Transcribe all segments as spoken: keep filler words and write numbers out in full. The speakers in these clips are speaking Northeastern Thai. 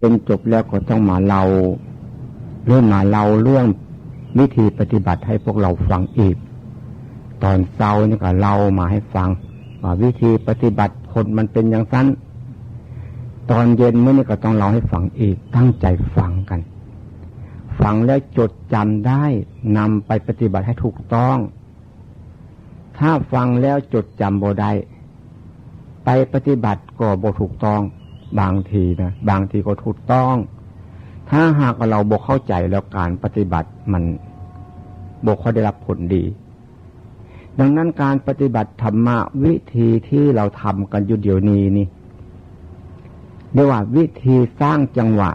เรียนจบแล้วก็ต้องมาเล่า หรือมาเล่าเรื่องวิธีปฏิบัติให้พวกเราฟังอีก ตอนเช้านี่ก็เล่ามาให้ฟัง ว่าวิธีปฏิบัติผลมันเป็นอย่างนั้น ตอนเย็นมื้อนี้ก็ต้องเล่าให้ฟังอีก ตั้งใจฟังกัน ฟังแล้วจดจำได้ นำไปปฏิบัติให้ถูกต้อง ถ้าฟังแล้วจดจำบ่ได้ ไปปฏิบัติก็บ่ถูกต้อง บางทีนะ บางทีก็ถูกต้อง ถ้าหากว่าเราบ่เข้าใจแล้ว การปฏิบัติมันบ่ค่อยได้รับผลดี ดังนั้นการปฏิบัติธรรมะ วิธีที่เราทำกันอยู่เดี๋ยวนี้นี่ เรียกว่าวิธีสร้างจังหวะ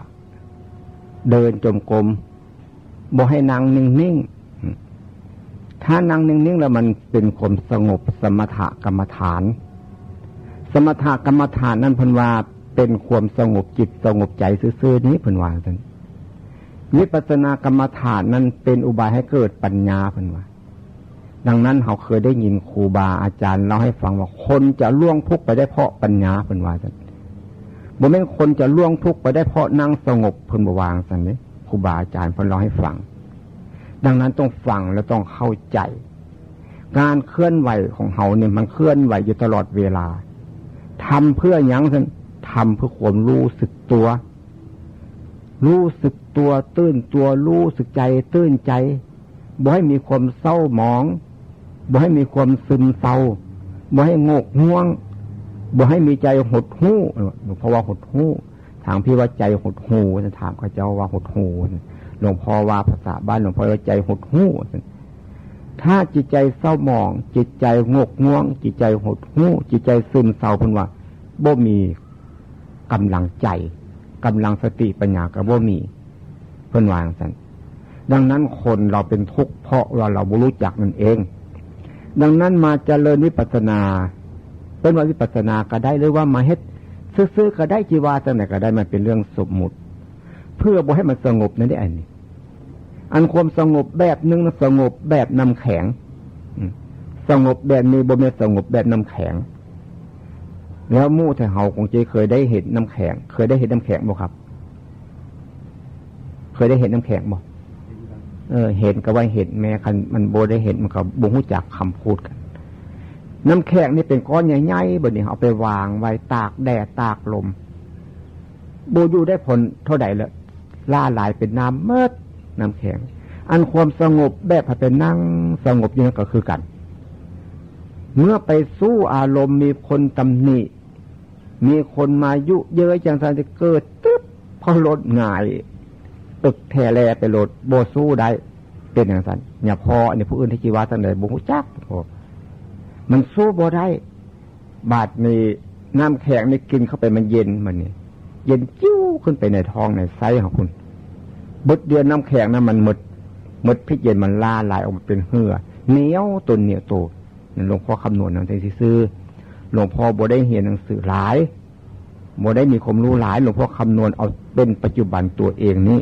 เดินจงกรม บ่ให้นั่งนิ่งๆ ถ้านั่งนิ่งๆ แล้วมันเป็นความสงบ สมถกรรมฐาน สมถกรรมฐานนั้นเพิ่นว่าเป็นความสงบจิตสงบใจซื่อๆ นี้ เพิ่นว่าซั่น วิปัสสนากรรมฐานนั้นเป็นอุบายให้เกิดปัญญา เพิ่นว่า ดังนั้นเราเคยได้ยินครูบาอาจารย์เล่าให้ฟังว่า คนจะล่วงทุกข์ไปได้เพราะปัญญา เพิ่นว่าซั่น บ่แม่นคนจะล่วงทุกข์ไปได้เพราะนั่งสงบ เพิ่นบ่ว่าซั่นเด้ ครูบาอาจารย์เพิ่นเล่าให้ฟัง ดังนั้นต้องฟังและต้องเข้าใจ การเคลื่อนไหวของเราเนี่ยมันเคลื่อนไหวอยู่ตลอดเวลา ทำเพื่อหยังซั่น ทำเพื่อความรู้สึกตัว รู้สึกตัว ตื่นตัว รู้สึกใจ ตื่นใจ บ่ให้มีความเศร้าหมอง บ่ให้มีความซึมเศร้า บ่ให้โงกง่วง บ่ให้มีใจหดหู่ หลวงพ่อว่าหดหู่ ทางพี่ว่าใจหดหู่ ถามเขาเจ้าว่าหดหู่ หลวงพ่อว่าภาษาบ้านหลวงพ่อว่าใจหดหู่ ถ้าจิตใจเศร้าหมอง จิตใจโงกง่วง จิตใจหดหู่ จิตใจซึมเศร้า เพิ่นว่าบ่มีกำลังใจ กำลังสติปัญญาก็บ่มี เพิ่นว่าจั่งซั่น ดังนั้นคนเราเป็นทุกข์เพราะว่าเราบ่รู้จักนั่นเอง ดังนั้นมาเจริญวิปัสสนา เพิ่นว่าวิปัสสนาก็ได้ หรือว่ามาเฮ็ดซื่อๆก็ได้ จิว่าจั่งใดก็ได้ มันเป็นเรื่องสมมุติ เพื่อบ่ให้มันสงบนั่นเด้ อันนี้ อันความสงบแบบหนึ่งนะ สงบแบบน้ำแข็ง อืม สงบแบบนี้บ่แม่นสงบแบบน้ำแข็ง แล้วหมู่ไทเฮาคงจะเคยได้เห็นน้ำแข็ง เคยได้เห็นน้ำแข็งบ่ครับ เคยได้เห็นน้ำแข็งบ่ เออ เห็นก็ว่าเห็น แม้คันมันบ่ได้เห็นมันก็บ่ฮู้จักคำพูดกัน น้ำแข็งนี่เป็นก้อนใหญ่ๆ บัดนี้เอาไปวางไว้ตากแดดตากลม บ่อยู่ได้พ้นเท่าใดแล้ว ละลายเป็นน้ำหมด น้ำแข็ง อันความสงบแบบให้ไปนั่งสงบอยู่นั่นก็คือกัน เมื่อไปสู้อารมณ์มีคนตำหนิ มีคนมายุเย้ยจั่งซั่น สิเกิดตึ๊บ พอลดหงาย ตึกแท้แลไปโลด บ่สู้ได้ เป็นจั่งซั่น เนี่ย พออันนี้ผู้อื่นที่จิว่าจั่งใดบ่ฮู้จัก พอมันสู้บ่ได้ บาดนี้น้ำแข็งนี่กินเข้าไปมันเย็น มันนี่ เย็นจิ้วขึ้นไปในท้องในไส้ของคุณ เบิดเดียวน้ำแข็งนะมันหมด หมดพิษเย็น มันละลายออกมาเป็นเหื่อ เหนียวตนเหนียวโต นั่นหลวงพ่อคำนวณนั่นเองซื่อๆ หลวงพ่อบ่ได้เรียนหนังสือหลาย บ่ได้มีความรู้หลาย หลวงพ่อคำนวณเอาเป็นปัจจุบันตัวเองนี้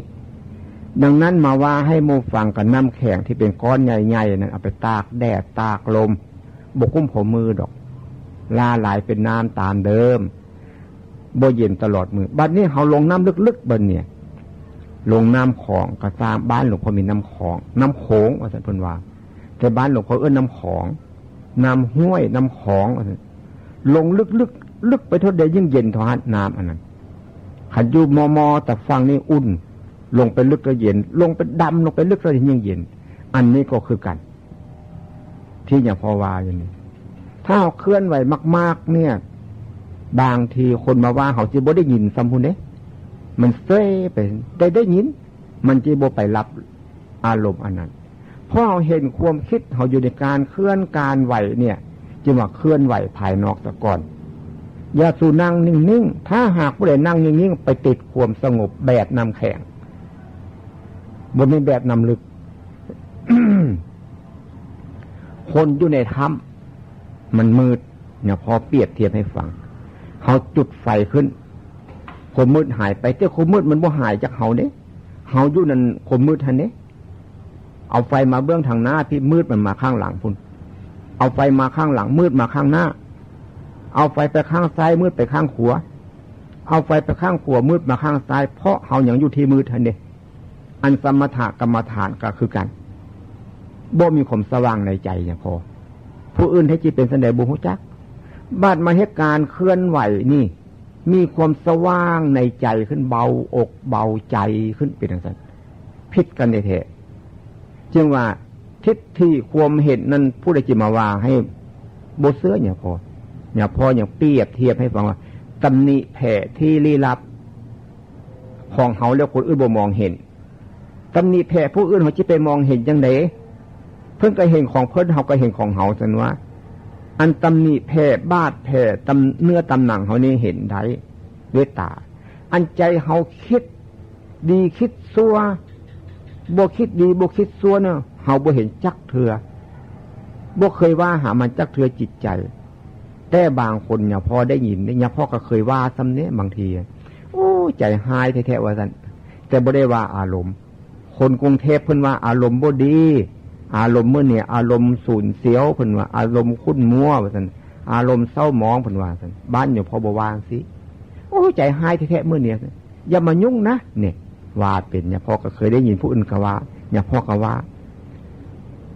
ดังนั้นมาว่าให้หมู่ฟังกับน้ำแข็งที่เป็นก้อนใหญ่ๆ นั้นเอาไปตากแดดตากลม บ่กุ้มหัวมือดอก ละลายเป็นน้ำตามเดิม บ่เย็นตลอดมือ บัดนี้เฮาลงน้ำลึกๆ บัดเนี่ย ลงน้ำของ ก็สร้างบ้านหลวงพ่อมีน้ำของ น้ำโขง ว่าซั่นเพิ่นว่า แต่บ้านหลวงพ่อเอิ้นน้ำของ น้ำห้วย น้ำของ ว่าซั่น ลงลึกๆ ลึกไปเท่าใดยิ่งเย็นเท่านั้น น้ำอันนั้น คันอยู่มอๆ แต่ฝั่งนี้อุ่น ลงไปลึกก็เย็น ลงไปดำลงไปลึกก็ยิ่งเย็น อันนี้ก็คือกัน ที่อย่างพ่อว่าอย่างนี้ ถ้าเราเคลื่อนไหวมากๆ เนี่ย บางทีคนมาว่าเขาจะบ่ได้ยินซ้ำพุ้นเด้ มันเซยไป ได้ได้ยิน มันจะบ่ไปรับอารมณ์อันนั้น เพราะเราเห็นความคิดเขาอยู่ในการเคลื่อนการไหวเนี่ย จึงว่าเคลื่อนไหวภายนอกซะก่อน อย่าสู่นั่งนิ่งๆ ถ้าหากผู้ใดนั่งนิ่งๆ ไปติดความสงบแบบน้ำแข็ง บ่มีแบบน้ำลึก คนอยู่ในถ้ำมันมืด เนี่ย พอเปรียบเทียบให้ฟัง เขาจุดไฟขึ้น ความมืดหายไป แต่ความมืดมันบ่หายจากเขาเด้ เขาอยู่นั่นความมืดหั้นเด้ เอาไฟมาเบื้องทางหน้า พี่ มืดมันมาข้างหลังพุ้น เอาไฟมาข้างหลัง มืดมาข้างหน้า เอาไฟไปข้างซ้าย มืดไปข้างขวา เอาไฟไปข้างขวา มืดมาข้างซ้าย เพราะเฮายังอยู่ที่มืดหั่นเด้ อันสมถกรรมฐานก็คือกัน บ่มีความสว่างในใจเนี่ยพอ ผู้อื่นแท้จริงเป็นจั่งใดบ่ฮู้จัก บาดมาเฮ็ดการเคลื่อนไหวนี่ มีความสว่างในใจขึ้น เบาอกเบาใจขึ้น เป็นจั่งซั้น ผิดกันแท้ๆ จึงว่าทิฏฐิความเห็นนั้น ผู้ใดจะมาว่าให้บ่เชื่อเนี่ยพอ เนี่ยพอยังเปรียบเทียบให้ฟังว่า ตำหนิแผลที่ลี้ลับของเฮาแล้วคนอื่นบ่มองเห็น ตำหนิแผลผู้อื่นเฮาสิไปมองเห็นจั่งใด เพิ่นก็เห็นของเพิ่น เฮาก็เห็นของเฮา ซั่นว่า อันตำหนิแผลบาดแผลตำ เนื้อตำหนังเฮานี่เห็นได้ด้วยตา อันใจเฮาคิดดีคิดชั่ว บ่คิดดีบ่คิดชั่วเนี่ย เฮาบ่เห็นจักเทื่อ บ่เคยว่าหามันจักเทื่อจิตใจ แต่บางคนเนี่ยพอได้ยินเนี่ย เนี่ยพอก็เคยว่าซ้ำเนี่ย บางที โอ้ ใจฮ้ายแท้ๆ ว่าซั่น แต่บ่ได้ว่าอารมณ์ คนกรุงเทพฯ เพิ่นว่าอารมณ์บ่ดี อารมณ์มื้อนี้อารมณ์สูญเสียว เพิ่นว่าอารมณ์ขุ่นมัว ว่าซั่น อารมณ์เศร้าหมอง เพิ่นว่าซั่น บ้านเนี่ยพอบ่ว่าจั่งซี้ โอ้ ใจฮ้ายแท้ๆ มื้อนี้ อย่ามายุ่งนะ เนี่ย ว่าเป็น เนี่ยพอก็เคยได้ยินผู้อื่นก็ว่า เนี่ยพอก็ว่า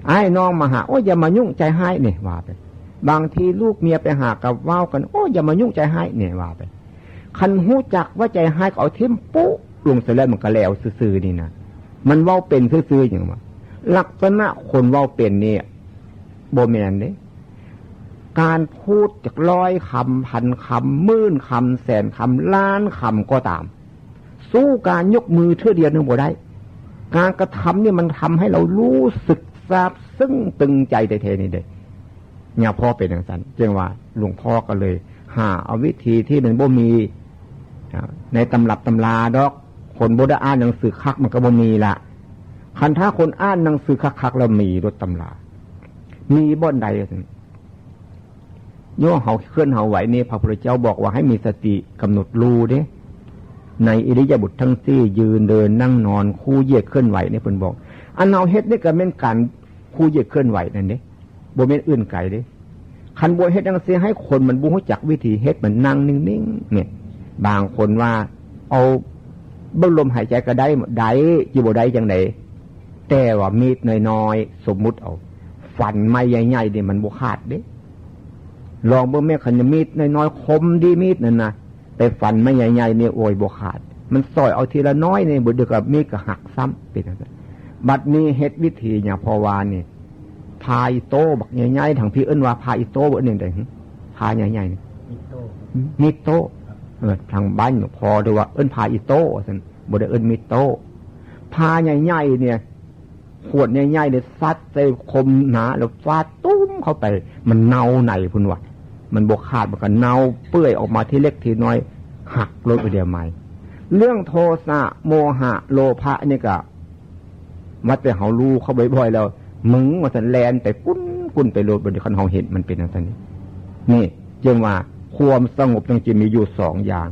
อ้ายน้องมาหา โอ้ย อย่ามายุ่ง ใจฮ้าย เนี่ย ว่าไป บางทีลูกเมียไปหาก็เว้ากัน โอ้ย อย่ามายุ่ง ใจฮ้าย เนี่ย ว่าไป คันฮู้จักว่าใจฮ้ายก็เอาถิ่มปุ๊ลงซะแล้ว มันก็แล้วซื่อๆ นี่นะ มันเว้าเป็นซื่อๆ หยังวะ ลักษณะคนเว้าเป็นนี่บ่แม่นเด้ การพูดจักร้อยคำ พันคำ หมื่นคำ แสนคำ ล้านคำก็ตาม สู้การยกมือเทื่อเดียวนึงบ่ได้ การกระทำนี่มันทำให้เรารู้สึกซาบซึ้งตึงใจแท้ๆ นี่เด้ เนี่ยพอเป็นจั่งซั้น จึงว่าหลวงพ่อก็เลยหาเอาวิธีที่มันบ่มี อ่า ในตำรับตำราดอก คนบ่ได้อ่านหนังสือคักมันก็บ่มีละ คันถ้าคนอ่านหนังสือคักๆ แล้วมีโลดตำรา มีบ่อนใด โยเฮาเคลื่อนเฮาไหวนี่ พระพุทธเจ้าบอกว่าให้มีสติกำหนดรู้เด้ ในอิริยาบถทั้งสี่ ยืนเดินนั่งนอน คู่เหยียดเคลื่อนไหวนี่เพิ่นบอก อันเฮาเฮ็ดนี่ก็แม่นการคู่เหยียดเคลื่อนไหวนั่นเด้ บ่แม่นอื่นไกลเด้ คันบ่เฮ็ดจั่งซี้ ให้คนมันบ่ฮู้จักวิธีเฮ็ด มันนั่งนิ่งๆ เนี่ย บางคนว่าเอาเบิ่งลมหายใจก็ได้ ได้ สิบ่ได้จั่งใด แต่ว่ามีดน้อยๆ สมมุติเอา ฟันไม้ใหญ่ๆ นี่มันบ่ขาดเด้ ลองเบิ่งแม่ คันมีดน้อยๆ คมดีมีดนั่นนะ ไปฟันไม้ใหญ่ๆ นี่ โอ้ย บ่ขาด มันสอยเอาทีละน้อยนี่ บ่เดี๋ยวก็มีดก็หักซ้ำ เป็นจั่งซั้น บัดนี้เฮ็ดวิธีเนี่ย เพราะว่านี่ พาอิโต้บักใหญ่ๆ ทางพี้เอิ้นว่าพาอิโต้ บ่ นี่ใด๋ พาใหญ่ๆ นี่ มีดโต้ มีดโต้ เออ ทางบ้านหลวงพ่อเรียกว่าเอิ้นพาอิโต้ ว่าซั่น บ่ได้เอิ้นมีดโต้ พาใหญ่ๆ เนี่ย ขวดใหญ่ๆ เนี่ย ซัดใส่คมหนา แล้วฟาดตุ้มเข้าไป มันเน่าในพุ้นว่ะ มันบ่ขาด มันก็เน่าเปื่อยออกมาทีเล็กทีน้อย หักโลดไปเดียวใหม่ เรื่องโทสะ โมหะ โลภะ นี่ก็ มาแต่เฮารู้เขาบ่อยๆ แล้ว มึง ว่าซั่น แล่นไปกุนๆ ไปโลด บัดนี้คันเฮาเห็นมันเป็นจั่งซั้นนี่ นี่ จึงว่าความสงบจั่งสิมีอยู่สองอย่าง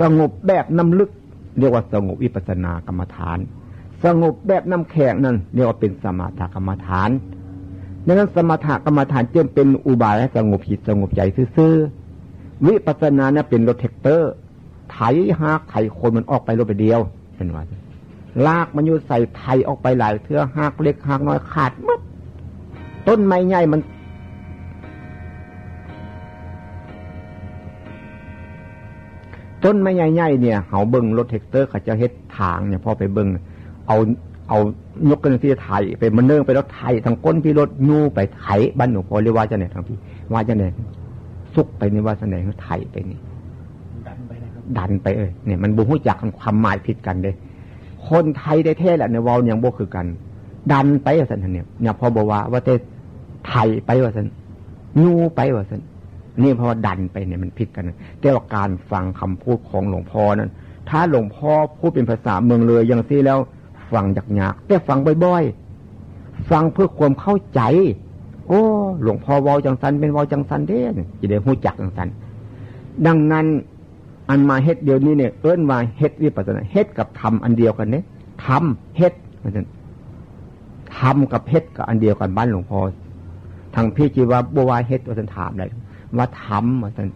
สงบแบบน้ำลึก เรียกว่าสงบวิปัสสนากรรมฐาน สงบแบบน้ำแข็งนั่นเรียกว่าเป็นสมถกรรมฐาน ดังนั้นสมถกรรมฐานจึงเป็นอุบายให้สงบจิตสงบใจซื่อๆ วิปัสสนานะเป็นรถแทรกเตอร์ ไถฮากไถโคนมันออกไปโลดไปเดียว เพิ่นว่า รากมันอยู่ใส ไถออกไปหลายเทื่อ ฮากเล็กฮากน้อยขาดหมด ต้นไม้ใหญ่มัน ต้นไม้ใหญ่ๆ เนี่ย เฮาเบิ่งรถแทรกเตอร์เขาเจ้าเฮ็ดทางเนี่ย พอไปเบิ่ง เอา เอายกกันที่ไถไป มันเนิ่งไป แล้วไถทางก้นพี่รถยูไปไถ บ้านหลวงพ่อเรียกว่าจั่งใด๋ ทางพี่ว่าจั่งใด๋ สุกไปนี่ว่าจั่งใด๋ ไถไปนี่ ดันไปนะครับ ดันไป เอ้ย เนี่ย มันบ่ฮู้จักความหมายผิดกันเด้ คนไทยแท้ๆ แหละเนี่ย เว้ายังบ่คือกัน ดันไปว่าซั่นเนี่ย เนี่ย พอบ่ว่า ว่าแต่ไถไปว่าซั่น ยูไปว่าซั่น นี่เพราะว่าดันไปเนี่ยมันผิดกันนะ แต่ว่าการฟังคำพูดของหลวงพ่อนั้น ถ้าหลวงพ่อพูดเป็นภาษาเมืองเลยอย่างซี้แล้ว ฟังยากๆ แต่ฟังบ่อยๆ ฟังเพื่อความเข้าใจ โอ้ หลวงพ่อเว้าจั่งซั้น แม่นเว้าจั่งซั้นเด้ สิได้ฮู้จักจั่งซั้น ดังนั้น อันมาเฮ็ดเดี๋ยวนี้เนี่ย เอิ้นว่าเฮ็ดวิปัสสนา เฮ็ดกับทำอันเดียวกันเด้ ทำ เฮ็ด ว่าซั่น ทำกับเฮ็ดก็อันเดียวกัน บ้านหลวงพ่อ ทางพี่สิว่าบ่ว่าเฮ็ด ว่าซั่น ถามได้ ว่าทำ ว่าซั่น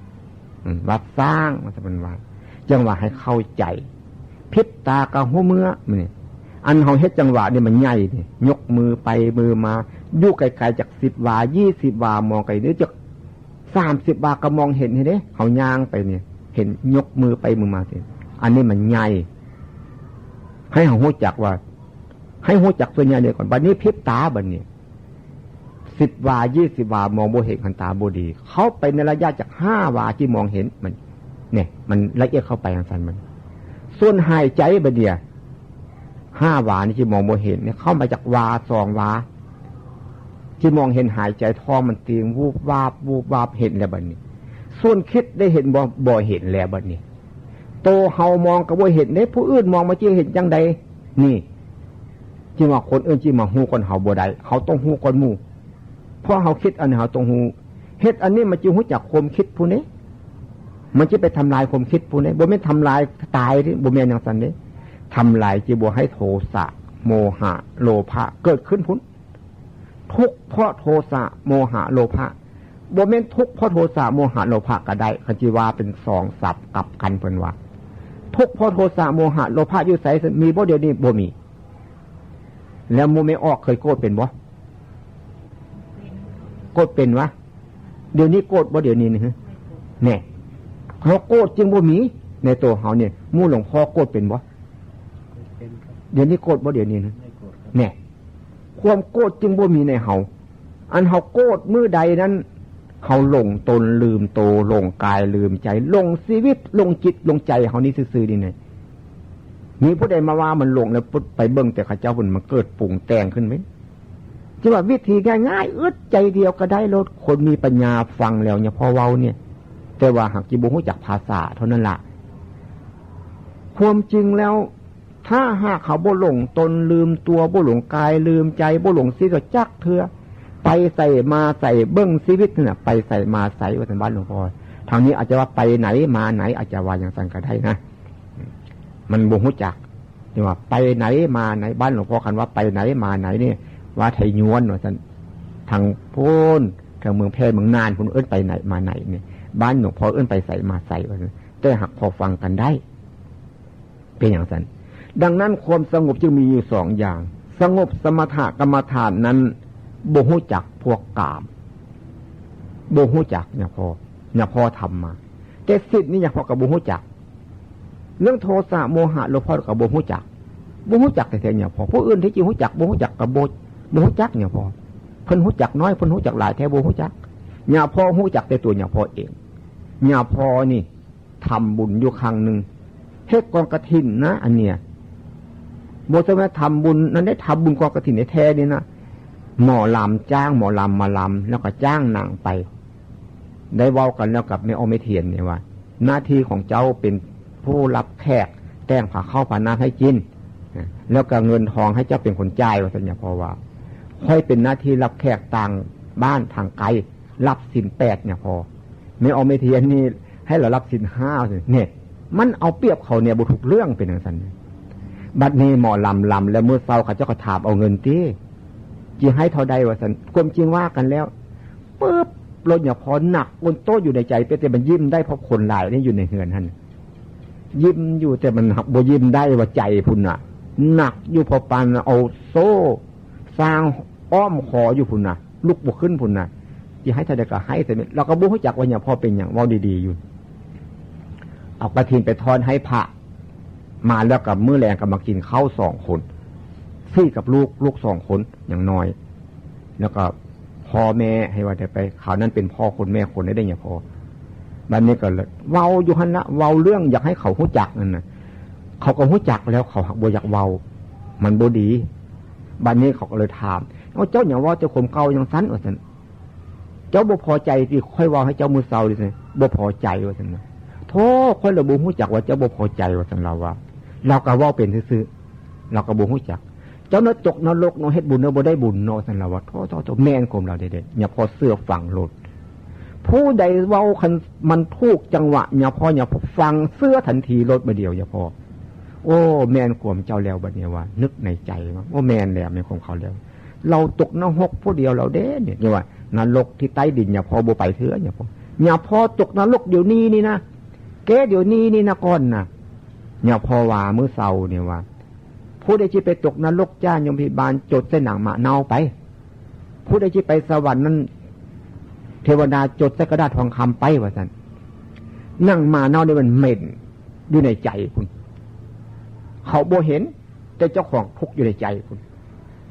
อืม ว่าสร้าง ว่าซั่น เพิ่นว่า จังหวะให้เข้าใจ พริบตาก็ฮู้เมือ นี่ อันเฮาเฮ็ดจังหวะนี่มันใหญ่นี่ ยกมือไปมือมา อยู่ไกลๆ จากสิบวา ยี่สิบวา มองไกลนี่ จากสามสิบวาก็มองเห็นเด้ เฮาย่างไปนี่ เห็นยกมือไปมือมาสิ อันนี้มันใหญ่ ให้เฮาฮู้จักว่า ให้ฮู้จักส่วนใหญ่เดียวก่อน บัดนี้พริบตาบัดนี้ สิบวา ยี่สิบวา มองบ่เห็น คันตาบ่ดี เข้าไปในระยะจากห้าวาที่มองเห็นมัน เนี่ย มันละเอียดเข้าไปจังซั่นมัน ส่วนหายใจบัดเนี่ย ห้าวานี่ที่มองบ่เห็นเนี่ย เข้ามาจากวา สองวา ที่มองเห็นหายใจ ท้องมันตีง วูบวาบ วูบวาบ เห็นแล้วบัดนี้ ส่วนคิดได้เห็นบ่ บ่เห็นแล้วบัดนี้ โตเฮามองก็บ่เห็นเด้ ผู้อื่นมองมาจิเห็นจังใด นี่ จิว่าคนอื่นจิมาฮู้ก่อนเฮาบ่ได้ เฮาต้องฮู้ก่อนหมู่ เพราะเฮาคิดอันนี้เฮาต้องฮู้ เฮ็ดอันนี้มันจิฮู้จักความคิดผู้นี้ มันจิไปทำลายความคิดผู้นี้ บ่แม่นทำลายตายเด้ บ่แม่นจังซั่นเด้ ทำลายจิบ่ให้โทสะ โมหะ โลภะ เกิดขึ้นพุ้น ทุกข์เพราะโทสะ โมหะ โลภะ บ่แม่นทุกข์เพราะโทสะ โมหะ โลภะก็ได้ คันจิว่าเป็นสองศัพท์กลับกันเพิ่นว่า ทุกข์เพราะโทสะ โมหะ โลภะ อยู่ไส มีบ่เดี๋ยวนี้ บ่มี แล้วหมู่แม่ออกเคยโกรธเป็นบ่ โกรธเป็นวะ เดี๋ยวนี้โกรธบ่เดี๋ยวนี้นี่ แน่ เพราะโกรธจึงบ่มี ในตัวเฮาเนี่ย หมู่หลวงพ่อโกรธเป็นบ่ เป็นครับ เดี๋ยวนี้โกรธบ่เดี๋ยวนี้นะ ไม่โกรธครับ แน่ ความโกรธจึงบ่มีในเฮา อันเฮาโกรธมื้อใดนั้น เฮาหลงตนลืมโต หลงกายลืมใจ หลงชีวิต หลงจิต หลงใจเฮานี่ซื่อๆ นี่นะ มีผู้ใดมาว่ามันหลงแล้วปุ๊บ ไปเบิ่งแต่เขาเจ้าพุ้น มันเกิดปรุงแต่งขึ้นไหม จะว่าวิธีง่ายๆ อึดใจเดียวก็ได้โลด คนมีปัญญาฟังแล้วเนี่ย พอเว้าเนี่ย แต่ว่าหากจิบ่ฮู้จักภาษาเท่านั้นล่ะ ความจริงแล้ว ถ้าหากเขาบ่หลงตนลืมตัว บ่หลงกายลืมใจ บ่หลงชีวิตจักเทื่อ ไปใส่มาใส่เบิ่งชีวิตนั่นน่ะ ไปใส่มาใส่ ว่าซั่น บ้านหลวงพ่อ ทางนี้อาจจะว่าไปไหนมาไหน อาจจะว่าอย่างซั่นก็ได้นะ มันบ่ฮู้จัก ที่ว่าไปไหนมาไหน บ้านหลวงพ่อคันว่าไปไหนมาไหนนี่ ว่าไทยยวน ว่าซั่น ทางพุ้น ทางเมืองแพร่เมืองน่านพุ้น เอิ้นไปไหนมาไหนนี่ บ้านหลวงพ่อเอิ้นไปใส่มาใส่ ว่าซั่น แต่หากพอฟังกันได้ เป็นอย่างนั้น ดังนั้นความสงบจึงมีอยู่สองอย่าง สงบสมถกรรมฐานนั้น บ่ฮู้จักพวกกาม บ่ฮู้จักเนี่ยพอ เนี่ยพอทำมา แต่ศีลนี่เนี่ยพอก็บ่ฮู้จัก เรื่องโทสะโมหะโลภะก็บ่ฮู้จัก บ่ฮู้จักแท้ๆเนี่ยพอ ผู้อื่นที่จริงฮู้จัก บ่ฮู้จักก็บ่ บ่ฮู้จักเนี่ยพอ เพิ่นฮู้จักน้อย เพิ่นฮู้จักหลายแท้บ่ฮู้จัก เนี่ยพอฮู้จักแต่ตัวเนี่ยพอเอง เนี่ยพอนี่ ทำบุญอยู่ครั้งหนึ่ง เฮ็ดกองกฐินนะ อันเนี้ย บ่ใช่ว่าทำบุญ นั่นได้ทำบุญกองกฐินแท้ๆนี่นะ หมอลำจ้างหมอลำมาลำ แล้วก็จ้างหนังไป ได้เว้ากันแล้วกับแม่อ้อมแม่เทียนเนี่ยว่า หน้าที่ของเจ้าเป็นผู้รับแขก แต่งผ้าข้าวผ้าน้ำให้กิน แล้วก็เงินทองให้เจ้าเป็นคนจ่าย ว่าซั่นเนี่ยพอว่า ข้อยเป็นหน้าที่รับแขกต่างบ้านทางไกล รับศีลแปดเนี่ยพอ แม่อ้อมแม่เทียนนี่ให้เรารับศีลห้าสิ เนี่ย มันเอาเปรียบเขาเนี่ยบ่ถูกเรื่องเป็นจังซั่น บัดนี้หมอลำลำแล้วมื้อเช้าเขาเจ้าก็ถามเอาเงินติ จิให้เท่าใด ว่าซั่น ความจริงว่ากันแล้ว ปึ๊บ รถเนี่ยพอหนักบนโต๊ะอยู่ในใจ เป็นแต่มันยิ้มได้เพราะคนหลายนี่อยู่ในเฮือนหั่น ยิ้มอยู่แต่มันบ่ยิ้มได้ว่าใจพุ้นน่ะ หนักอยู่พอปานเอาโซ่ สร้างอ้อมคออยู่พุ้นน่ะ ลุกบ่ขึ้นพุ้นน่ะ จิให้เท่าใดก็ให้แต่นี้ เราก็บ่ฮู้จักว่าเนี่ยพอเป็นหยัง เว้าดีๆอยู่ เอากฐินไปทอนให้พระ มาแล้วก็มื้อแลงก็มากินข้าวสองคน ซี้กับลูก ลูกสองคน อย่างน้อย แล้วก็พ่อแม่ให้ว่าได้ไป คราวนั้นเป็นพ่อคนแม่คนได้เนี่ยพอ บัดนี้ก็เลยเว้าอยู่หั่นละ เว้าเรื่องอยากให้เขาฮู้จักนั่นน่ะ เขาก็ฮู้จักแล้ว เขาหากบ่อยากเว้า มันบ่ดี บัดนี้เขาก็เลยถาม "เอ้า เจ้าหยังเว้าแต่ความเก่าจังซั่น" ว่าซั่น "เจ้าบ่พอใจที่ข้อยเว้าให้เจ้ามื้อเช้านี่" ซั่น "บ่พอใจ" ว่าซั่นนะ "โธ่ ข้อยละบ่ฮู้จักว่าเจ้าบ่พอใจ" ว่าซั่น ลาวว่า ลาวก็เว้าเป็นซื่อๆ ลาวก็บ่ฮู้จัก "เจ้าน่ะตกนรกเนาะ เฮ็ดบุญเนาะ บ่ได้บุญเนาะ" ว่าซั่น ลาวว่า "โธ่ โธ่ โธ่ แม่นความลาวเด้ๆ เนี่ยพอเชื่อฟังโลด ผู้ใดเว้าคันมันถูกจังหวะ เนี่ยพอ เนี่ยพอฟังเชื่อทันทีโลด บ่าเดียว เนี่ยพอ โอ้ แม่นความเจ้าแล้ว บัดนี้ว่า นึกในใจว่า โอ้ แม่นแล้ว แม่นความเขาแล้ว เราตกนรกผู้เดียวเราเด้เนี่ย เนี่ยว่า นรกที่ใต้ดิน เนี่ยพอบ่ไปเทื่อ เนี่ยพอ เนี่ยพอตกนรกเดี๋ยวนี้นี่นะ แก้เดี๋ยวนี้นี่นะก่อนนะ เนี่ย เพราะว่ามื้อเช้านี่ว่า ผู้ใดสิไปตกนรกจ้า ยมพิบาลจดใส่หนังหมาเน่าไป ผู้ใดสิไปสวรรค์นั้น เทวดาจดใส่กระดาษทองคำไป ว่าซั่น หนังหมาเน่านี่มันเหม็นอยู่ในใจพุ้น เขาบ่เห็น แต่เจ้าของทุกข์อยู่ในใจพุ้น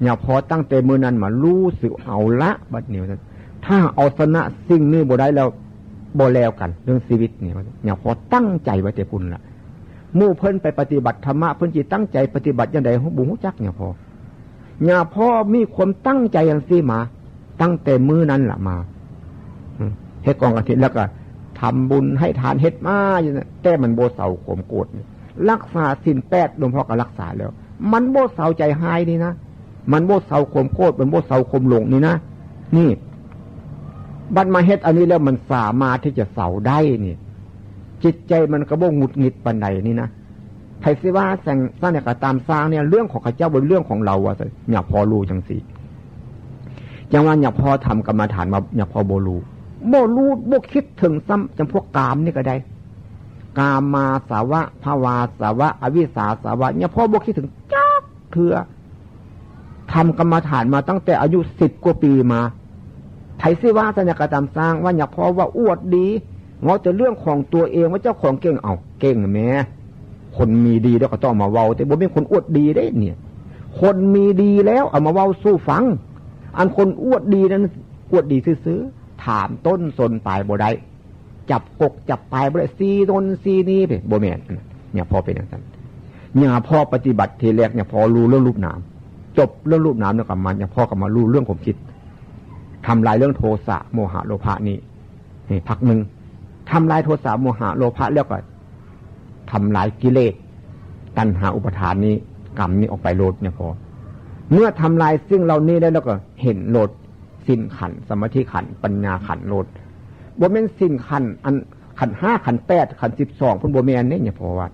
เนี่ย พอตั้งแต่มื้อนั้นมารู้สึกเอาละ บัดนี้ว่าซั่น ถ้าเอาชนะสิ่งนี้บ่ได้แล้ว บ่แล้วกัน เรื่องชีวิตนี่ ว่าซั่น เนี่ย พอตั้งใจไว้แต่พุ้นละ หมู่เพิ่นไปปฏิบัติธรรมะ เพิ่นสิตั้งใจปฏิบัติจั่งใด บ่ฮู้จัก เนี่ย พอ เนี่ย พอมีความตั้งใจจั่งซี้มา ตั้งแต่มื้อนั้นละมา อืม เฮ็ดกองกฐินแล้วก็ทำบุญให้ทาน เฮ็ดมาอยู่นะ แต่มันบ่เซาความโกรธนี่ รักษาศีลแปด หลวงพ่อก็รักษาแล้ว มันบ่เซาใจฮ้ายนี่นะ มันบ่เซาความโกรธ มันบ่เซาความหลงนี่นะ นี่ บัดมาเฮ็ดอันนี้แล้วมันสามารถที่จะเซาได้นี่ จิตใจมันก็บ่หงุดหงิดปานใดนี่นะ ไผสิว่าจั่ง จั่งใดก็ตามซ่างเนี่ย เรื่องของเขาเจ้า บ่เรื่องของเรา ว่าซั่น เนี่ย พอรู้จั่งซี้ จั่งว่าเนี่ย พอทำกรรมฐานมา เนี่ย พอบ่รู้ บ่รู้ บ่คิดถึงซ้ำ จำพวกกามนี่ก็ได้ กามาสวะ ภวาสวะ อวิชชาสวะ เนี่ย พอบ่คิดถึงจักเทื่อ ทำกรรมฐานมาตั้งแต่อายุสิบกว่าปีมา ไผสิว่าจั่งใดก็ตามซ่าง ว่าเนี่ย พอว่าอวดดี เว้าแต่เรื่องของตัวเอง ว่าเจ้าของเก่ง เอ้า เก่งแหม คนมีดีแล้วก็ต้องมาเว้า แต่บ่แม่นคนอวดดีเด้เนี่ย คนมีดีแล้วเอามาเว้าสู่ฟัง อันคนอวดดีนั้น อวดดีซื่อๆ ถามต้นชนปลายบ่ได้ จับกกจับปลายบ่ได้ ซี้โน่นซี้นี่ไป บ่แม่น เนี่ย พอเป็นจั่งซั่น เนี่ย พอปฏิบัติทีแรก เนี่ย พอรู้เรื่องรูปนาม จบเรื่องรูปนามแล้วก็มา เนี่ย พอก็มารู้เรื่องความคิด ทำลายเรื่องโทสะ โมหะ โลภะนี่ นี่ พักหนึ่ง ทำลายโทสะ โมหะ โลภะ แล้วก็ทำลายกิเลส ตัณหา อุปาทานนี้ กรรมนี้ออกไปโลด เนี่ย พอ เมื่อทำลายสิ่งเหล่านี้แล้ว แล้วก็เห็นโลด ศีลขันธ์ สมาธิขันธ์ ปัญญาขันธ์โลด บ่แม่นศีลขันธ์ อันขันธ์ห้า ขันธ์แปด ขันธ์สิบสอง พุ้น บ่แม่นเด้ เนี่ย พอว่า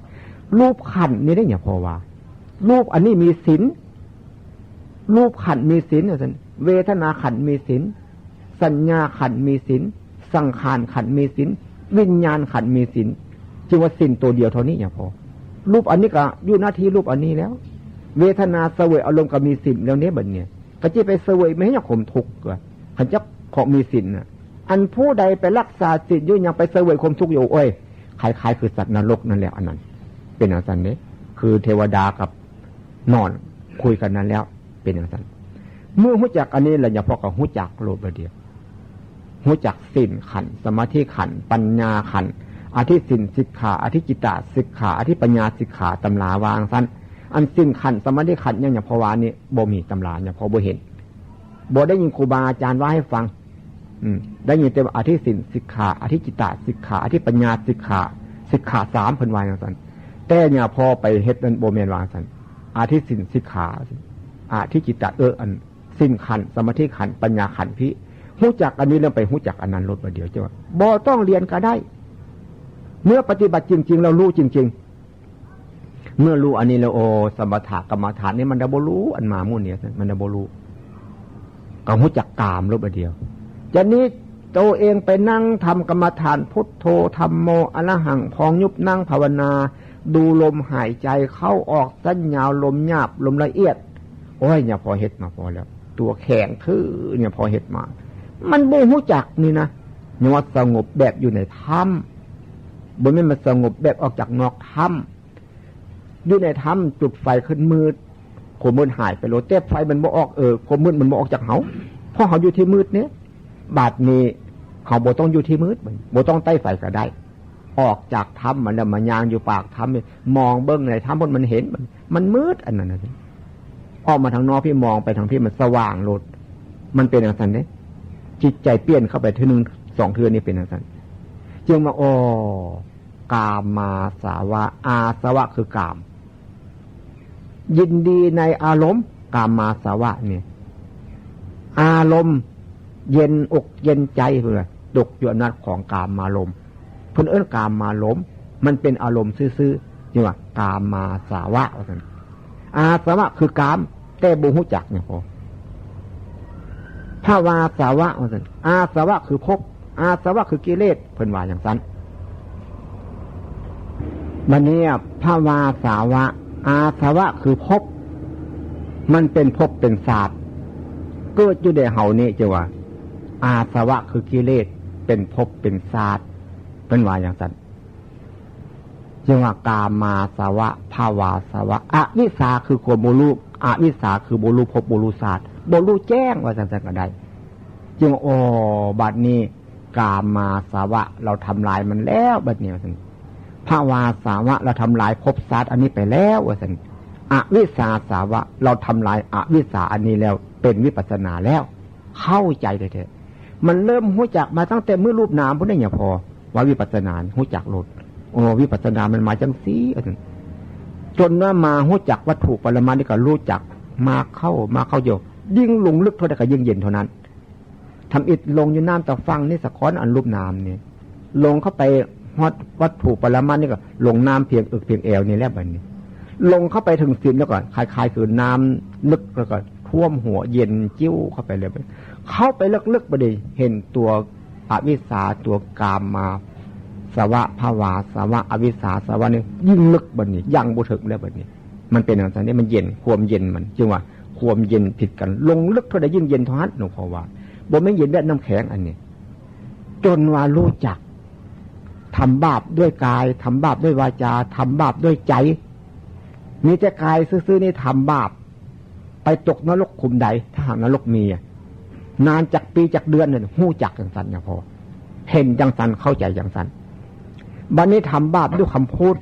รูปขันธ์นี่เด้ เนี่ย พอว่า รูปอันนี้มีศีล รูปขันธ์มีศีล ว่าซั่น เวทนาขันธ์มีศีล สัญญาขันธ์มีศีล สังขารขันธ์มีศีล วิญญาณขันธ์มีศีล จึงว่าศีลตัวเดียวเท่านี้ เนี่ย พอ รูปอันนี้ก็อยู่หน้าที่รูปอันนี้แล้ว เวทนาเสวยอารมณ์ก็มีศีลแล้วเนี่ย บัดเนี่ย ก็จะไปเสวยไม่ให้ความทุกข์ ว่าคันจักของมีศีลน่ะ อันผู้ใดไปรักษาศีลอยู่ยังไปเสวยความทุกข์อยู่ โอ้ย คล้ายๆ คือสัตว์นรกนั่นแหละ อันนั้น เป็นจั่งซั่นเด้ คือเทวดากับนอนคุยกันนั่นแล้ว เป็นจั่งซั่น เมื่อฮู้จักอันนี้แล้ว เนี่ย พอก็ฮู้จักโลดบัดเดียว ฮู้จักศีลขันธ์ สมาธิขันธ์ ปัญญาขันธ์ อธิศีลสิกขา อธิจิตตสิกขา อธิปัญญาสิกขา ตำราว่าจั่งซั่น อันศีลขันธ์ สมาธิขันธ์ เนี่ย เนี่ย พอว่านี่บ่มีตำรา เนี่ย พอบ่เห็น บ่ได้ยินครูบาอาจารย์ว่าให้ฟัง อืม ได้ยินแต่ว่าอธิศีลสิกขา อธิจิตตสิกขา อธิปัญญาสิกขา สิกขาสาม เพิ่นว่าจั่งซั่น แต่เนี่ย พอไปเฮ็ดนั้นบ่แม่นว่าจั่งซั่น อธิศีลสิกขา อธิจิตต เออ อันศีลขันธ์ สมาธิขันธ์ ปัญญาขันธ์ พี่ ฮู้จักอันนี้แล้วไปฮู้จักอันนั้นโลดบัดเดียว จ้ะ ว่าบ่ต้องเรียนก็ได้ เมื่อปฏิบัติจริงๆ แล้วรู้จริงๆ เมื่อรู้อันนี้แล้ว โอ้ สมถกรรมฐานนี่มันได้บ่รู้ อันมาหมู่เนี่ย มันได้บ่รู้ ก็ฮู้จักกามโลดบัดเดียว จะนี้ตัวเองไปนั่งทำกรรมฐาน พุทโธ ธัมโม อะระหัง พองยุบนั่งภาวนา ดูลมหายใจเข้าออก สั้นยาว ลมหยาบ ลมละเอียด โอ้ย เนี่ย พอเฮ็ดมาพอแล้ว ตัวแข็งทื่อ เนี่ย พอเฮ็ดมา มันบ่ฮู้จักนี่นะ เนี่ย ว่าสงบแบบอยู่ในถ้ำ บ่แม่นมาสงบแบบออกจากนอกถ้ำ อยู่ในถ้ำจุดไฟขึ้นมืด ความมืดหายไปโลด แต่ไฟมันบ่ออก เออ ความมืดมันบ่ออกจากเฮา เพราะเฮาอยู่ที่มืดเนี่ย บัดนี้เฮาบ่ต้องอยู่ที่มืด บ่ต้องใต้ไฟก็ได้ ออกจากถ้ำมาแล้วมาย่างอยู่ปากถ้ำนี่ มองเบิ่งในถ้ำ มันเห็น มัน มันมืดอันนั้นน่ะ ออกมาทางนอกพี่ มองไปทางพี่ มันสว่างโลด มันเป็นจั่งซั่นเด้ จิตใจเปลี่ยนเข้าไปเทื่อหนึ่งสองเทื่อนี่เป็นจั่งซั่น จึงว่า อ้อ กามาสวะ อาสวะคือกาม ยินดีในอารมณ์ กามาสวะนี่ อารมณ์เย็นอกเย็นใจ เพิ่นว่าตกอยู่อำนาจของกามารมณ์ เพิ่นเอิ้นกามารมณ์ มันเป็นอารมณ์ซื่อๆ นี่ว่ากามาสวะ ว่าซั่น อาสวะคือกาม แต่บ่ฮู้จัก เนี่ย พอ ภวาสวะ ว่าซั่น อาสวะคือภพ อาสวะคือกิเลส เพิ่นว่าจั่งซั่น บัดนี้ภวาสาวะ อาสวะคือภพ มันเป็นภพเป็นชาติ เกิดอยู่ในเฮานี้ จั่งว่า อาสวะคือกิเลส เป็นภพเป็นชาติ เพิ่นว่าอย่างนั้น จั่งว่า กามาสวะ ภวาสวะ อวิชชาคือความบ่รู้ อวิชชาคือบ่รู้ภพบ่รู้ชาติ บ่รู้แจ้ง ว่าจั่งซั่นก็ได้ จึงว่า โอ้ บัดนี้ กามาสวะ เราทำลายมันแล้ว บัดนี้ ว่าซั่น ภวาสาวะ เราทำลายภพชาติอันนี้ไปแล้ว ว่าซั่น อวิชชาสาวะ เราทำลายอวิชชาอันนี้แล้ว เป็นวิปัสสนาแล้ว เข้าใจแท้ๆ มันเริ่มรู้จักมาตั้งแต่มื้อรูปนามพุ้นเด้ เนี่ย พอว่าวิปัสสนารู้จักโลด โอ้ วิปัสสนามันมาจั่งซี้ ว่าซั่น จนว่ามารู้จักวัตถุปรมัตถ์นี่ก็รู้จัก มาเข้า มาเข้าอยู่ ยิ่งลงลึกเท่าใดก็ยิ่งเย็นเท่านั้น ทำอิฐลงอยู่น้ำตะฟังนี่ สะค้อนอันรูปนามนี่ ลงเข้าไปฮอดวัตถุปรมัตถ์นี่ก็ลงน้ำเพียงเอิกเพียงแอวนี่แหละ บัดนี้ ลงเข้าไปถึงศีลแล้วก็คล้ายๆ คือน้ำลึกแล้วก็ท่วมหัว เย็นจิ๊วเข้าไปเลย เข้าไปลึกๆ บัดนี้ เห็นตัวอวิชชา ตัวกามาสวะ ภวาสวะ อวิชชาสวะนี่ยิ่งลึก บัดนี้ ยังบ่ถึงแล้ว บัดนี้ มันเป็นอย่างนั้นนี่ มันเย็น ความเย็นมัน จึงว่าความเย็นผิดกัน ลงลึกเท่าใดยิ่งเย็นเท่านั้น หลวงพ่อว่า บ่แม่นเย็นแบบน้ำแข็งอันนี้ จนว่ารู้จัก ทำบาปด้วยกาย ทำบาปด้วยวาจา ทำบาปด้วยใจ มีแต่กายซื่อๆ นี่ทำบาป ไปตกนรกขุมใด ถ้าหากนรกมีอะ นานจักปีจักเดือนเนี่ย รู้จักจั่งซั่น เนี่ย พอเห็นจั่งซั่น เข้าใจจั่งซั่น บัดนี้ทำบาปด้วยคำพูด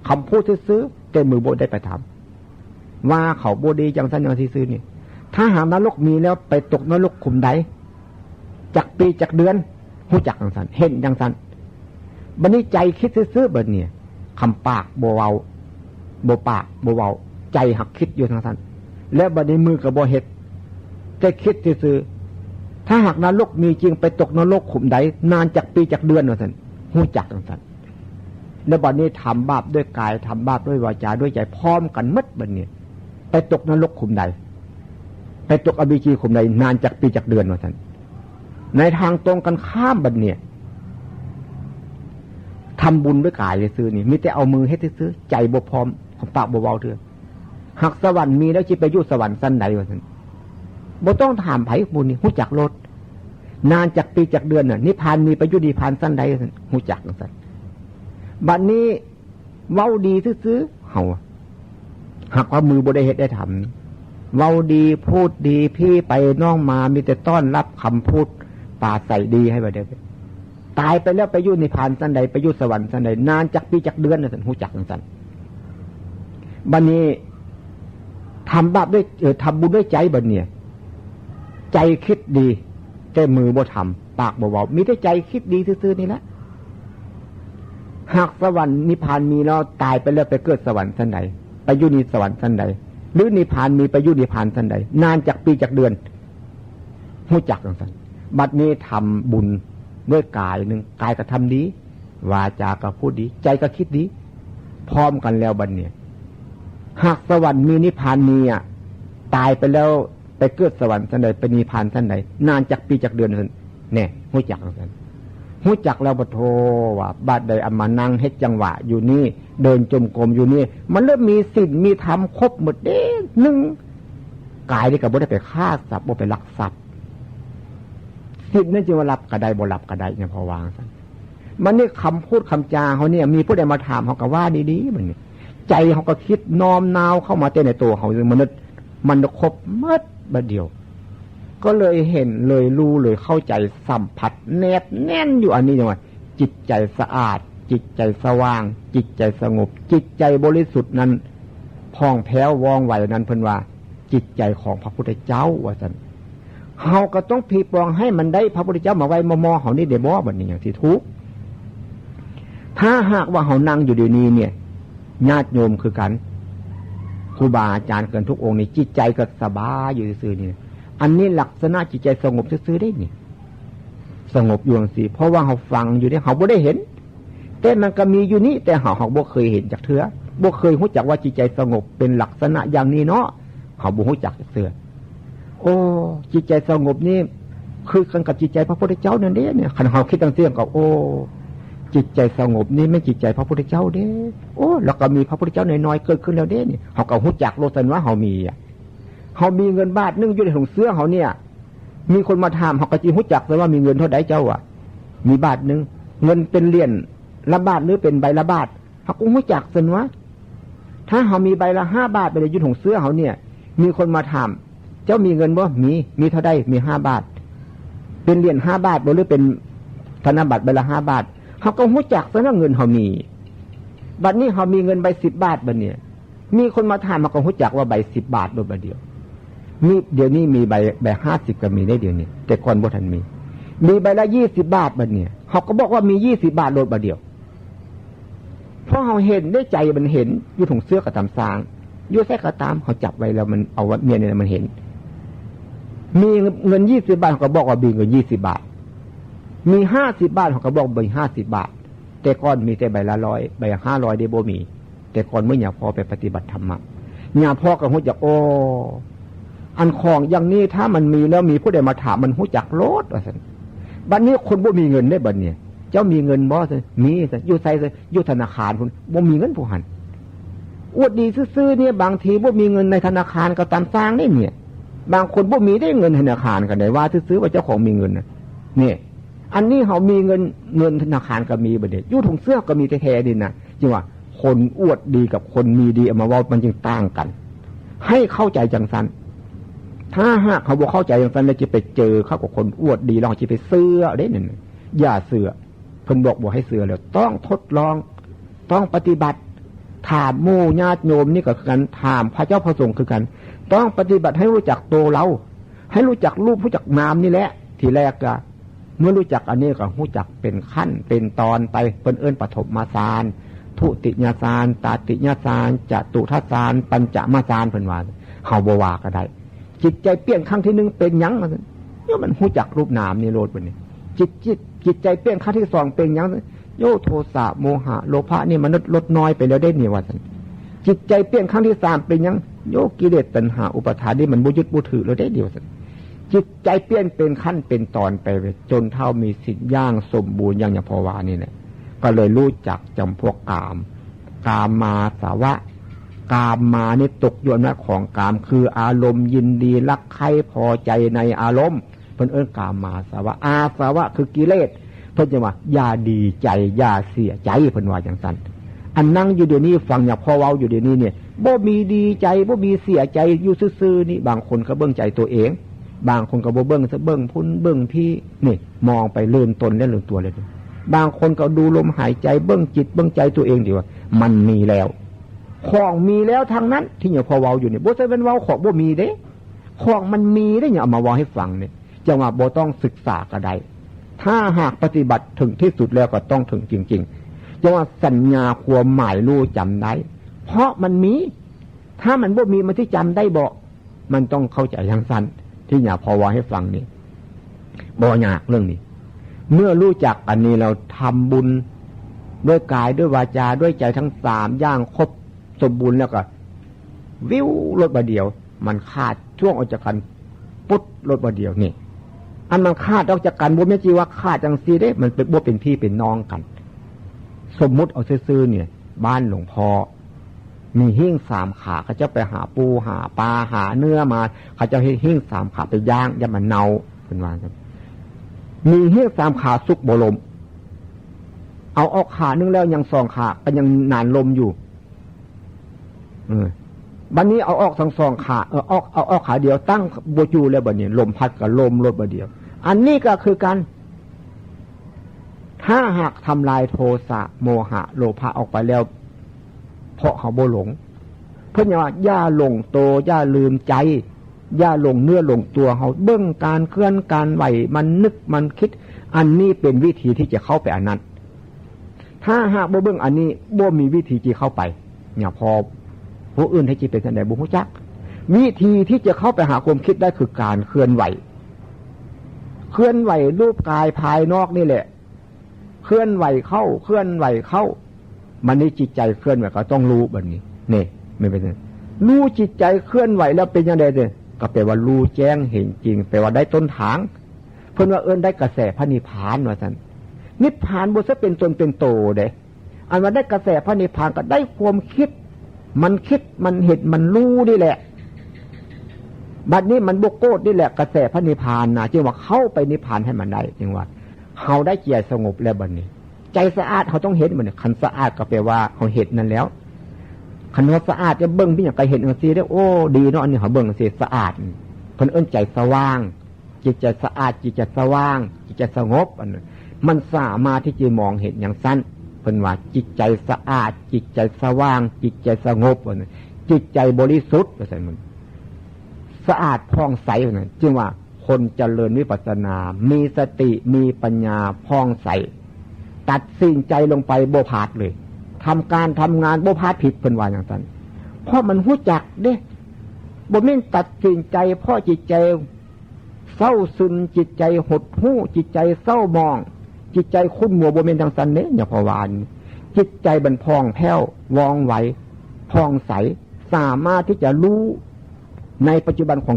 คำพูดซื่อๆ แต่มือบ่ได้ไปทำ ว่าเขาบ่ดีจั่งซั่นจั่งซี่ซื่อนี่ ถ้าหากนรกมีแล้ว ไปตกนรกขุมใด จักปีจักเดือน รู้จักจั่งซั่น เห็นจั่งซั่น บัดนี้ใจคิดซื่อๆ บัดนี้ คำปากบ่เว้า บ่ปากบ่เว้า ใจหักคิดอยู่จั่งซั่น แล้วบัดนี้มือก็บ่เฮ็ด แต่คิดซื่อๆ ถ้าหากนรกมีจริง ไปตกนรกขุมใด นานจักปีจักเดือน ว่าซั่น รู้จักจั่งซั่น แล้วบัดนี้ทำบาปด้วยกาย ทำบาปด้วยวาจา ด้วยใจ พร้อมกันหมด บัดนี้ ไปตกนรกขุมใด ไปตกอเวจีขุมใด นานจักปีจักเดือน ว่าซั่น ในทางตรงกันข้าม บัดนี้ ทำบุญด้วยกายซื่อๆ นี่ มีแต่เอามือเฮ็ดซื่อๆ ใจบ่พร้อม ปากบ่เว้าเทื่อ หากสวรรค์มีแล้ว สิไปอยู่สวรรค์ชั้นใด ว่าซั่น บ่ต้องถามไผ หมู่นี้ รู้จักโลด นานจักปีจักเดือนน่ะ นิพพานมี ไปอยู่นิพพานชั้นใด ว่าซั่น รู้จักจั่งซั่น บัดนี้ เว้าดีซื่อๆ เฮาอะ หากว่ามือบ่ได้เฮ็ดได้ทำ เว้าดี พูดดี พี่ไปน้องมา มีแต่ต้อนรับคำพูด ปราศรัยดี ให้ว่าได้ ตายไปแล้ว ไปอยู่นิพพานชั้นใด ไปอยู่สวรรค์ชั้นใด นานจักปีจักเดือน ว่าซั่น รู้จักจั่งซั่น บัดนี้ ทำบาปด้วย เอ่อ ทำบุญด้วยใจ บัดเนี่ย ใจคิดดี แต่มือบ่ทำ ปากบ่เว้า มีแต่ใจคิดดีซื่อๆ นี่แหละ หากสวรรค์นิพพานมีแล้ว ตายไปแล้ว ไปเกิดสวรรค์ชั้นใด ไปอยู่ในสวรรค์ชั้นใด หรือนิพพานมี ไปอยู่นิพพานชั้นใด นานจักปีจักเดือน รู้จักจั่งซั่น บัดนี้ทำบุญด้วยกายหนึ่ง กายก็ทำดี วาจาก็พูดดี ใจก็คิดดี พร้อมกันแล้ว บัดเนี่ย หากสวรรค์มี นิพพานมีอะ ตายไปแล้ว ไปเกิดสวรรค์ชั้นใด ไปนิพพานชั้นใด นานจักปีจักเดือน ว่าซั่น แน่ รู้จักจั่งซั่น รู้จักแล้ว บ่โท ว่าบัดใดเอามานั่งเฮ็ดจังหวะอยู่นี่ เดินจงกรมอยู่นี่ มันเริ่มมีศีลมีธรรมครบหมดเด้ หนึ่ง กายนี่ก็บ่ได้ไปฆ่าสัตว์ บ่ไปลักทรัพย์ ศีลนั่นจึงว่ารับก็ได้ บ่รับก็ได้ เนี่ย พอว่าจั่งซั่น บัดนี้คำพูดคำจาเฮาเนี่ย มีผู้ใดมาถามเฮาก็ว่าดีๆ บัดนี้ ใจเฮาก็คิดน้อมน้าวเข้ามาแต่ในตัวเฮา มนุษย์ มันครบหมดบัดเดียว ก็เลยเห็น เลยรู้ เลยเข้าใจ สัมผัสแนบแน่นอยู่อันนี้ จั่งว่า จิตใจสะอาด จิตใจสว่าง จิตใจสงบ จิตใจบริสุทธิ์นั้น ผ่องแผ้วว่องไวนั้น เพิ่นว่า จิตใจของพระพุทธเจ้า ว่าซั่น เฮาก็ต้องพลีปองให้มันได้พระพุทธเจ้ามาไว้หม้อๆ เฮานี่เด้บ่ บัดนี้ จั่งสิถูก ถ้าหากว่าเฮานั่งอยู่เดี๋ยวนี้เนี่ย ญาติโยมคือกัน ครูบาอาจารย์กันทุกองค์นี่ จิตใจก็สบายอยู่ซื่อๆ นี่ อันนี้ลักษณะจิตใจสงบซื่อๆ เด้นี่ สงบอยู่จั่งซี้ เพราะว่าเฮาฟังอยู่เด้ เฮาบ่ได้เห็น แต่มันก็มีอยู่นี่ แต่เฮา เฮาบ่เคยเห็นจักเทื่อ บ่เคยรู้จักว่าจิตใจสงบเป็นลักษณะอย่างนี้เนาะ เฮาบ่รู้จักจักเทื่อ โอ้ จิตใจสงบนี่ คือกันกับจิตใจพระพุทธเจ้านั่นเด้เนี่ย คันเฮาคิดจั่งซี้ก็ โอ้ จิตใจสงบนี่แม่นจิตใจพระพุทธเจ้าเด้ โอ้ แล้วก็มีพระพุทธเจ้าน้อยๆเกิดขึ้นแล้วเด้นี่ เฮาก็ฮู้จักโลดซั่นว่าเฮามีอะ เฮามีเงินบาทหนึ่งอยู่ในถุงเสื้อเฮาเนี่ย มีคนมาถาม เฮาก็สิฮู้จักซั่นว่ามีเงินเท่าใดเจ้าอะ มีบาทหนึ่ง เงินเป็นเหรียญละบาทหรือเป็นใบละบาท เฮาก็ฮู้จักซั่นว่า ถ้าเฮามีใบละห้าบาทไปเลยอยู่ในถุงเสื้อเฮาเนี่ย มีคนมาถาม เจ้ามีเงินบ่ มี มีเท่าใด มีห้าบาท เป็นเหรียญห้าบาทบ่ หรือเป็นธนบัตรใบละห้าบาท เฮาก็ฮู้จักซั่นว่าเงินเฮามี บัดนี้เฮามีเงินใบสิบบาทบัดเนี่ย มีคนมาถาม เฮาก็ฮู้จักว่าใบสิบบาทโลดบัดเดียว มี เดี๋ยวนี้มีใบ ใบห้าสิบก็มีได้เดี๋ยวนี้ แต่ก่อนบ่ทันมี มีใบละยี่สิบบาทบัดเนี่ย เฮาก็บอกว่ามียี่สิบบาทโลดบัดเดียว เพราะเฮาเห็นได้ ใจมันเห็น อยู่ในถุงเสื้อก็ตามซ่าง อยู่ไสก็ตาม เฮาจับไว้แล้วมันเอาไว้เมียนี่แหละมันเห็น มีเงินยี่สิบบาท เฮาก็บอกว่ามีเงินยี่สิบบาท มีห้าสิบบาท เฮาก็บอกมีห้าสิบบาท แต่ก่อนมีแต่ใบละร้อย ใบห้าร้อยเด้ บ่มี แต่ก่อนเมื่อหลวงพ่อไปปฏิบัติธรรมะ หลวงพ่อก็ฮู้จัก โอ้ อันของอย่างนี้ถ้ามันมีแล้วมีผู้ใดมาถามมันฮู้จักโลดว่าซั่น บัดนี้คนบ่มีเงินเด้บัดนี้ เจ้ามีเงินบ่ มี อยู่ไส อยู่ธนาคารพุ้น บ่มีเงินผู้หั้น อวดดีซื่อๆเนี่ย บางทีบ่มีเงินในธนาคารก็ตามซ่างนี่เนี่ย บางคนบ่มีได้เงินธนาคารก็ได้ว่าซื่อๆว่าเจ้าของมีเงินน่ะ นี่ อันนี้เฮามีเงิน เงินธนาคารก็มีบัดนี้ อยู่ในถุงเสื้อก็มีแท้ๆนี่นะ จึงว่าคนอวดดีกับคนมีดีเอามาเว้ามันจึงต่างกัน ให้เข้าใจจังซั่น ถ้าหากเฮาบ่เข้าใจจังซั่นแล้วจะไปเจอเข้ากับคนอวดดี แล้วจะไปเชื่อเด้นั่น อย่าเชื่อ เพิ่นบอกบ่ให้เชื่อแล้ว ต้องทดลอง ต้องปฏิบัติ ถามหมู่ญาติโยมนี่ก็คือกัน ถามพระเจ้าพระสงฆ์คือกัน ต้องปฏิบัติให้รู้จักตัวเรา ให้รู้จักรูป รู้จักนามนี่แหละ ทีแรกก็ เมื่อรู้จักอันนี้ก็รู้จักเป็นขั้นเป็นตอนไป เพิ่นเอิ้นปฐมฌาน ทุติยฌาน ตติยฌาน จตุตถฌาน ปัญจมฌาน เพิ่นว่า เฮาบ่ว่าก็ได้ จิตใจเปลี่ยนครั้งที่หนึ่งเป็นหยัง ว่าซั่น เนี่ยมันรู้จักรูปนามนี่โลดบัดนี้ จิต จิต จิตใจเปลี่ยนครั้งที่สองเป็นหยัง โย โทสะโมหะโลภะนี่มันลด ลดน้อยไปแล้วเด้นี่ ว่าซั่น จิตใจเปลี่ยนครั้งที่สามเป็นหยัง โย กิเลสตัณหาอุปาทานนี่มันบ่ยึดบ่ถือแล้วเด้นี่ ว่าซั่น จิตใจเปลี่ยนเป็นขั้นเป็นตอนไป จนเท่ามีศีลอย่างสมบูรณ์อย่างหลวงพ่อว่านี่แหละ ก็เลยรู้จักจำพวกกาม กามาสวะ กามานี่ตกอยู่ในอำนาจของกาม คืออารมณ์ยินดีรักใคร่พอใจในอารมณ์ เพิ่นเอิ้นกามาสวะ อาสวะคือกิเลส เพิ่นจะว่าอย่าดีใจอย่าเสียใจ เพิ่นว่าจังซั่น อันนั่งอยู่เดี๋ยวนี้ฟังหลวงพ่อเว้าอยู่เดี๋ยวนี้เนี่ย บ่มีดีใจบ่มีเสียใจ อยู่ซื่อๆนี่ บางคนก็เบิ่งใจตัวเอง บางคนก็บ่เบิ่งซะ เบิ่งพุ้นเบิ่งพี้ นี่ มองไปลืมตนและลืมตัวเลย บางคนก็ดูลมหายใจ เบิ่งจิตเบิ่งใจตัวเองดีว่า มันมีแล้ว ของมีแล้วทั้งนั้น ที่หลวงพ่อเว้าอยู่นี่ บ่ใช่เป็นเว้าของบ่มีเด้ ของมันมีเด้ เนี่ย เอามาเว้าให้ฟังเนี่ย จังว่าบ่ต้องศึกษาก็ได้ ถ้าหากปฏิบัติถึงที่สุดแล้วก็ต้องถึงจริงๆ จังว่าสัญญาความหมายรู้จำได้ เพราะมันมี ถ้ามันบ่มีมันสิจำได้บ่ มันต้องเข้าใจจังซั่น ที่หลวงพ่อเว้าให้ฟังนี่ บ่ยากเรื่องนี้ เมื่อรู้จักอันนี้แล้วทำบุญด้วยกายด้วยวาจาด้วยใจทั้งสามอย่างครบสมบูรณ์แล้วก็ วิวโลดบัดเดียว มันขาดช่วงออกจากกัน ปุ๊บโลดบัดเดียวนี่ อันมันขาดออกจากกันบ่แม่นสิว่าขาดจังซี่เด้ มันเป็น บ่เป็นพี่เป็นน้องกัน สมมุติเอาซื่อๆเนี่ย บ้านหลวงพ่อ มีหิ้งสามขา เขาเจ้าไปหาปูหาปลาหาเนื้อมา เขาเจ้าเฮ็ดหิ้งสามขาไปย่าง ย่านมันเน่า เพิ่นว่าจั่งซั้น มีหิ้งสามขาสุกบ่ล่ม เอาออกขาหนึ่งแล้วยังสองขาก็ยังนานล่มอยู่ เออ บัดนี้เอาออกทั้งสองขา เออ ออก เอาออกขาเดียวตั้งบ่อยู่แล้ว บัดนี้ลมพัดก็ล่มโลดบัดเดียว อันนี้ก็คือกัน ถ้าหากทำลายโทสะโมหะโลภะออกไปแล้ว เพราะเขาบ่หลง เพิ่นว่าอย่าหลงโต อย่าลืมใจ อย่าหลงเนื้อหลงตัวเฮา เบิ่งการเคลื่อนการไหว มันนึกมันคิด อันนี้เป็นวิธีที่จะเข้าไปอันนั้น ถ้าหากบ่เบิ่งอันนี้ บ่มีวิธีที่เข้าไป เนี่ย พอผู้อื่นให้จิตเป็นจั่งใดบ่ฮู้จัก วิธีที่จะเข้าไปหาความคิดได้คือการเคลื่อนไหว เคลื่อนไหวรูปกายภายนอกนี่แหละ เคลื่อนไหวเข้า เคลื่อนไหวเข้า มันนี่จิตใจเคลื่อนไหวก็ต้องรู้บัดนี้ นี่ มันเป็นจั่ง รู้จิตใจเคลื่อนไหวแล้วเป็นจั่งใดเด้อ ก็แปลว่ารู้แจ้งเห็นจริง แปลว่าได้ต้นทาง เพิ่นว่าเอิ้นได้กระแสพระนิพพานว่าซั่น นิพพานบ่ใช่เป็นตนเป็นโตเด้ อันว่าได้กระแสพระนิพพานก็ได้ความคิด มันคิด มันเห็น มันรู้นี่แหละ บัดนี้มันบ่โกรธนี่แหละ กระแสพระนิพพานนะ จึงว่าเข้าไปนิพพานให้มันได้ จึงว่า เฮาได้ใจสงบแล้วบัดนี้ ใจสะอาด เฮาต้องเห็นมัน คันสะอาดก็แปลว่าเฮาเห็นนั่นแล้ว คันว่าสะอาด จะเบิ่งเป็นหยังก็เห็นจังซี่เด้อ โอ้ ดีเนาะ อันนี้เฮาเบิ่งจังซี่สะอาด เพิ่นเอิ้นใจสว่าง จิตใจสะอาด จิตใจสว่าง จิตใจสงบ อันนั้น มันสามารถที่จะมองเห็นอย่างสั้น เพิ่นว่าจิตใจสะอาด จิตใจสว่าง จิตใจสงบ อันนั้น จิตใจบริสุทธิ์ ว่าซั่นมัน สะอาดผ่องใส ว่าซั่น จึงว่าคนเจริญวิปัสสนา มีสติ มีปัญญาผ่องใส ตัดสินใจลงไปบ่พลาดเลย ทำการทำงานบ่พลาดผิด เพิ่นว่าอย่างนั้น เพราะมันรู้จักเด้ บ่แม่นตัดสินใจเพราะจิตใจเศร้าซึม จิตใจหดหู่ จิตใจเศร้าหมอง จิตใจขุ่นมัว บ่แม่นจังซั่นเด้ เนี่ย เพราะว่าจิตใจมันผ่องแผ้ว ว่องไว ผ่องใส สามารถที่จะรู้ในปัจจุบันของ